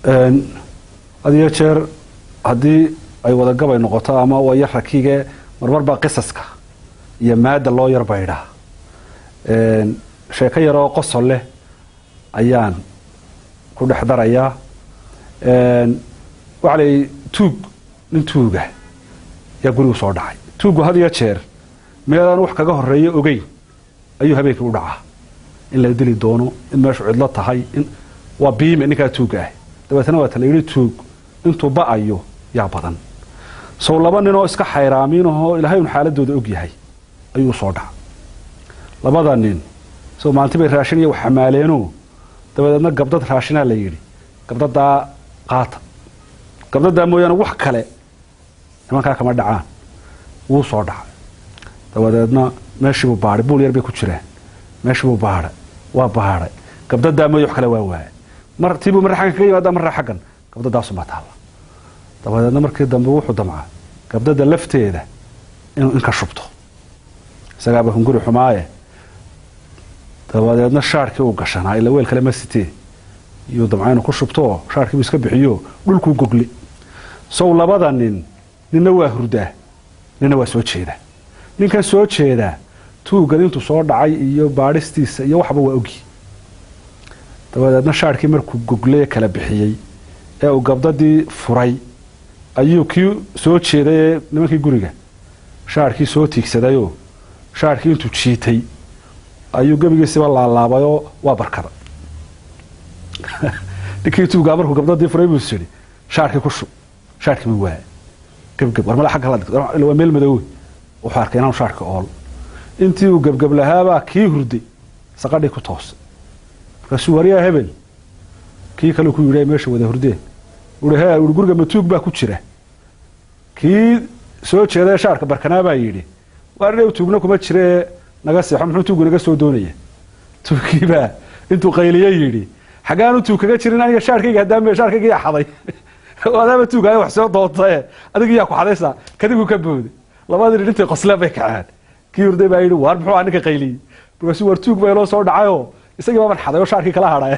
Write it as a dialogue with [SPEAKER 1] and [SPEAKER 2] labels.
[SPEAKER 1] Had iyo jeer haddii ay wadagabay noqoto ama waa yar rakige, marmar baa qisaska iyo maada loo yar baydhaa. Sheeko yaroo qosol leh ayaan ku dhex darayaa. Waxaa la yidhi tuug, nin tuuga yaa gurigu soo dhacay. Tuuggu had iyo jeer meelaan wax kaga horeeyo ogeyn ayuu habeenkii u dhacaa, in la dili doono, in meeshu cidlo tahay, in waa biime ninkaa tuugga ah. Dabeetna waa ta la yidhi tuug intuu ba'ayo yaa badan. Sow laba ninoo iska xayraamiinahoo Ilaahay un xaaladooda og yahay ayuu soo dhaca. Labada nin sow maalinti bay raashin iyo wax xamaaleeno, dabadeedna gabdad raashinaa la yidhi, gabdadaa qaata, gabdadaa mooyaane wax kale nimankaa kama dhacaan. Wuu soo dhacay, dabadeedna meeshiibuu baadhay, buul yar bay ku jiraan, meeshiibuu baadhay, waa baadhay, gabdadaa mooye wax kale waa waayay. Mar tiibuu marra xaggan kaga yimaada, marra xaggan, gabdadaasuma taalla. Dabadeedna markii dambe wuxuu damcaa gabdada lafteeda inuu inka shubto, isagaaba hunguri xumaaye. Dabadeedna shaarkii uu gashanaa, ila weel kale ma sitee, iyuu damcaa inuu ku shubto, shaarkiibuu iska bixiyo, dhulkuu gogli. Sow labada nin, ninna waa hurdaa, ninna waa soo jeedaa. Ninkan soo jeedaa tuuggan intuu soo dhacay iyo baadhistiisa iyo waxba waa ogi. Dabadeedna shaarkii markuu gogley kala bixiyey ee uu gabdadii furay, ayuu kii soo jeeday ee nimankii guriga shaarkii soo tiigsadayoo shaarkii intuu jiitay ayuu gebigiisiba laalaabayoo waa barkaday. Ninkii tuugaa markuu gabdadii furay buu is yidhi shaarkii ku shub, shaarkii buu waayay. Gebgeb war mala xagga la, waa meel madoowe. Wuxuu arkay inaanu shaarka ool. Intii uu gebgeb lahaabaa kii hurday saqadhii ku toosay. Markaasuu waryaa hebel kii kale ku yidhi meesha wada hurdeen, ui he, ui guriga matuug baa ku jira? Kii soo jeeday shaarka barkanaa baa yidhi waar dhow tuugna kuma jiree, naga seexo, muxuu tuugu naga soo doonaya? Tuugkiibaa intuu qayliye yidhi xaggaanu tuug kaga jirin aniga shaarkayga, haddaame shaarkayga yaa xaday, adaaba tuugaayo wax soo doontae, adiga yaa ku xadaysaa? Kadigu ka booday. Labadii nin intay qosleen bay kaceen. Kii hurday baa yidhi waar muxuu ahaa ninka qayliyey? Markaasuu war tuug baa inoo soo dhacayoo isagii baaban xaday oo shaarkii kala hadhay.